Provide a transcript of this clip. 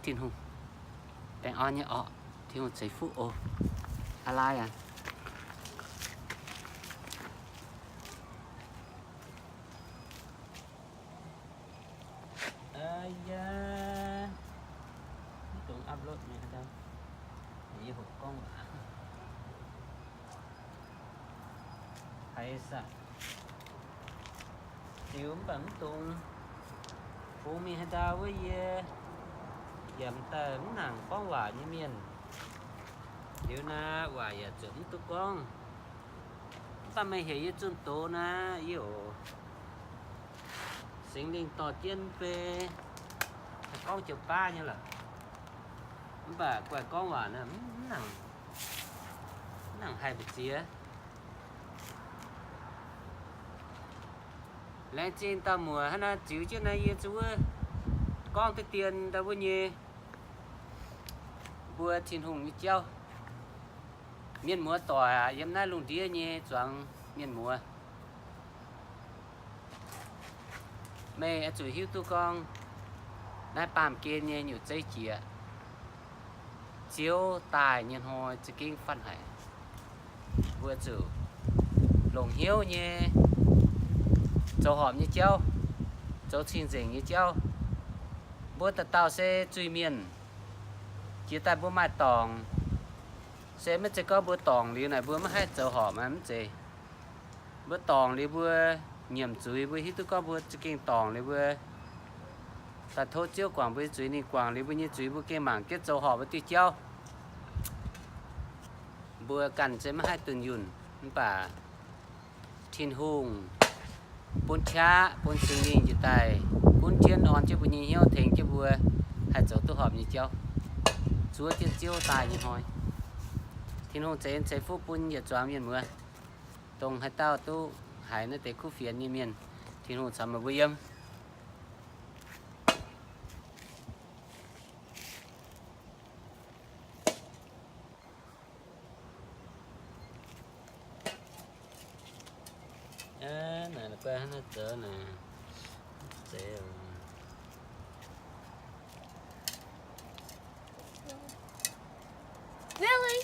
Tin-Hungh baengh orn nyei orqc. Tin-Hungh ceix fuqv oc. Aa lai aac. Aa yaa, mv dungx upload nyei haaix dauh. Yie hoqc gorngv waac. Haiz saah? Ziux mv baac mv dungx fungx mingh haaix dauh wuov yie yaac daaih mv nangc gorngv waac nyei mienh. Liuz naaiv waac yaac zuqc mv duqv gorngv. Mv baac meih heuc yie zunh doz naaiv yie oc. Singx Lingh dorh jienv beiv haih gorngv joux baav nyei lorqc. Mv baac guaih gorngv waac naaiv mv nangc, mv nangc haih mbu'ziex. Laengz zingh dauh muoc hnangv naaiv ziux jienv naaiv yie zuqc wuov gorngv deix dien ndau wuov nyei mbuo Tin-Hungh nyei jauv. Mienh muoz doic aac, yiem naaiv lungh ndiev nyei zuangx mienh muoz, meih oix zuqc hiuv duqv gorngv naaiv baamh gen nyei nyutc zeiv jiex, Ziouv daaih nyei hnoi za'gengh fatv haic. Mbuo zuqc longc hnyouv nyei zoux horpc nyei jauv, zoux cing-nzengc nyei jauv. Mbuo dauh dauh se zuiz-mienh, jiex daaih mbuo maaih dorngc. Se maiv zeiz gorngv mbuo dorngc liuz naaic mbuo maiv haih zoux horpc, mv zeiz. Mbuo dorngc liuz mbuo nyiemc zuiz, mbuo hiuv duqv gorngv mbuo za'gengh dorngc liuz mbuo daaih tov Ziouv guangc mbuo nyei zuiz. Ninh guangc liuz mbuo nyei zuiz, mbuo gengh mangc jienv zoux horpc wuov diuh jauv. Mbuo ganh se maiv haih dunh yunh, mv baac Tin-Hungh bun qaqv, bun Singx Lingh njiec daaih gunv jienv, orn jienv mbuo nyei hnyouv, tengx jienv mbuo haih zoux duqv horpc nyei jauv, zuov jienv Ziouv daaih nyei hnoi. Tin-Hungh ceix en ceix fuqv bun yietc zuangx mienh muoz, dongh haaix dauh duqv haiz naaiv deix kuv fienx nyei mienh, Tin-Hungh caux meih mbuo yiem. Naaiv guai hnangv naaiv zoux naaic, zeiz. Really?